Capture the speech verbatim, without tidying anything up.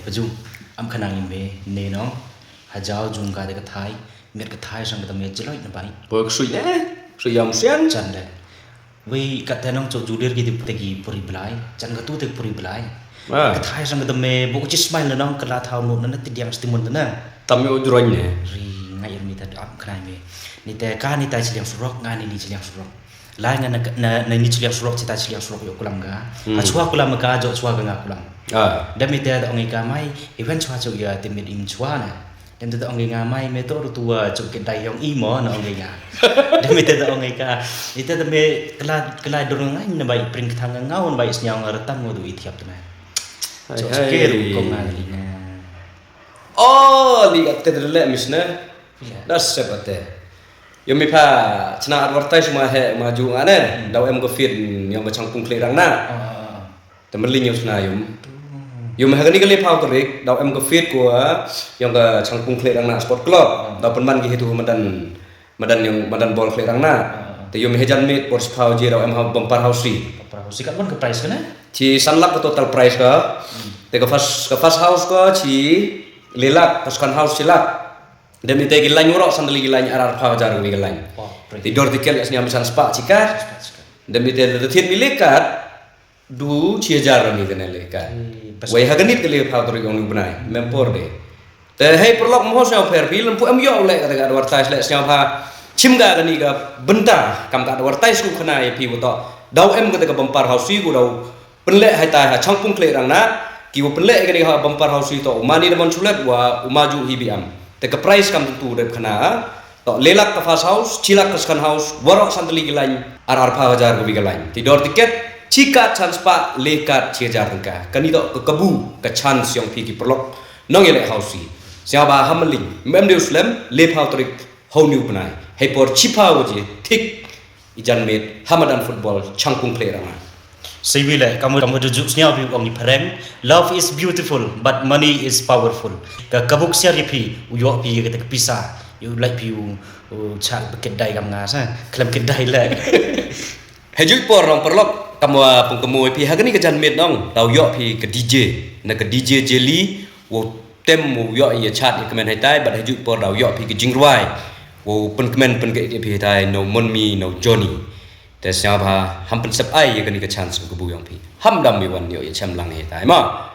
Paju, am khana ngi me ne nong. Hajau jung ka de ka thai, miet ka thai sang ka me jloi na bai. Boy ksui ne, ksui yam sian. Chan de. Wei ka te nong cho judir ki dip te ki puri blai, chan ka tu te puri blai. Ah. Ka thai sang ka me bo chi smile na nong ka la thau no na ti diang stimun na. Tam yo jroin ne. Ri ngai mi ta am khana me. Ni te ka ni ta chiliang surok nga ni ni chiliang surok. Lai nga na, na, na ni chiliang surok, chita chiliang surok yo kulam ga. Hmm. Ha chua kulam ga, jo chua ga nga kulam. Ah. Dem ite da ong ka mai, even chua chu ya te mit im chua na. Dem te da ong nga mai, me to ru tua chu ke dai yong i mo na ong nga. Dem ite da ong ka, ite da me kala, kala dur ngai na bai pring thang nga, na bai snyang nga retang ngo du i thiap tu na. Hai, so hai. Sker ko nga li na. Oh, li ka te le mis na. Ya. Das sepate. Yumi pha chna advertise ma he ma ju nga ne. Hmm. Dau em ka feed yong ka changpung khlei rang na. Ah, ah, ah. Te mling yong chna yum. Hmm. Yum ha kani ka le phaw tarik, dau em ka feed ko yong ka changpung khlei rang na sport club. Hmm. Dau pynman ki hitu madan, madan yong madan bol khlei rang na. Hmm. Te yum he jan mit por sphaw je dau em ha bumper hausi. Bumper hausi kat mon ka price ka ne? Chi san lak ka total price ka. Hmm. Te ka first, ka first house ka chi le lak, ka second house chi lak. Dem ite ki lain warok sandali ki lain ar ar phaw hajar ki lain. Wah, pre. Ti dor tiket le sniam san spah chikat. San spah chikat. Dem ite le tiket mi lekat du chi hajar mi kane lekat. Eh, bas. Wei ha ganit ke le phaw tarik ong ni bnai. Mem por de. Te hei perlok mo sniam pher pi lem pu em yo le kata ka advertise le sniam pha. Chim ga kani ka benta kam ka advertise ku khana ya pi wato. Dau em kata ka bumper hausi ku dau pynleh hai tai ha changpung khlei rang na, ki wa pynleh kani ha bumper hausi to, u mani da mon chulet wa u maju hi bi am. Te ka price kam tu rep khana, to le lak ka first house, chi lak ka second house, warok sandali ki lain, ar ar phaw hajar ka bi ka lain. Ti dor tiket, chi kat san spah, le kat chi hajar tengka. Kani to ka kabu, ka chance yong pi ki perlok, nong ye le hausi. Sia ba ha maling, mem de u slem, le phaw tarik, hau ni u bnai. Hei por chi phaw waje, thik, i jan met, ha madan football, changpung khlei rang na. Sei wi le, kamu, kamu ju ju sniaw pi ong ni phareng. Love is beautiful, but money is powerful. Ka kabuk siar ya pi, u yo pi ka te ka pisa, u lai pi u, u cha bukit dai kam nga sa, klem kit dai le. Hei juit por nong perlok, kamu pung kamu pi, ha kani ka jan met nong, dau yo pi ka D J, na ka D J Jelly, wow tem wow yo ya chat ya kmen hai tai, bad hei juit por dau yo pi ka jingrwai, wow pynkmen pynke ya pi hai tai, no Monmi, no Johnny. Te sniaw ba ham pynsep ai ya kani ka chance ka bu yong pi. Ham dam mi wan yo ya chem lang ya tai ma.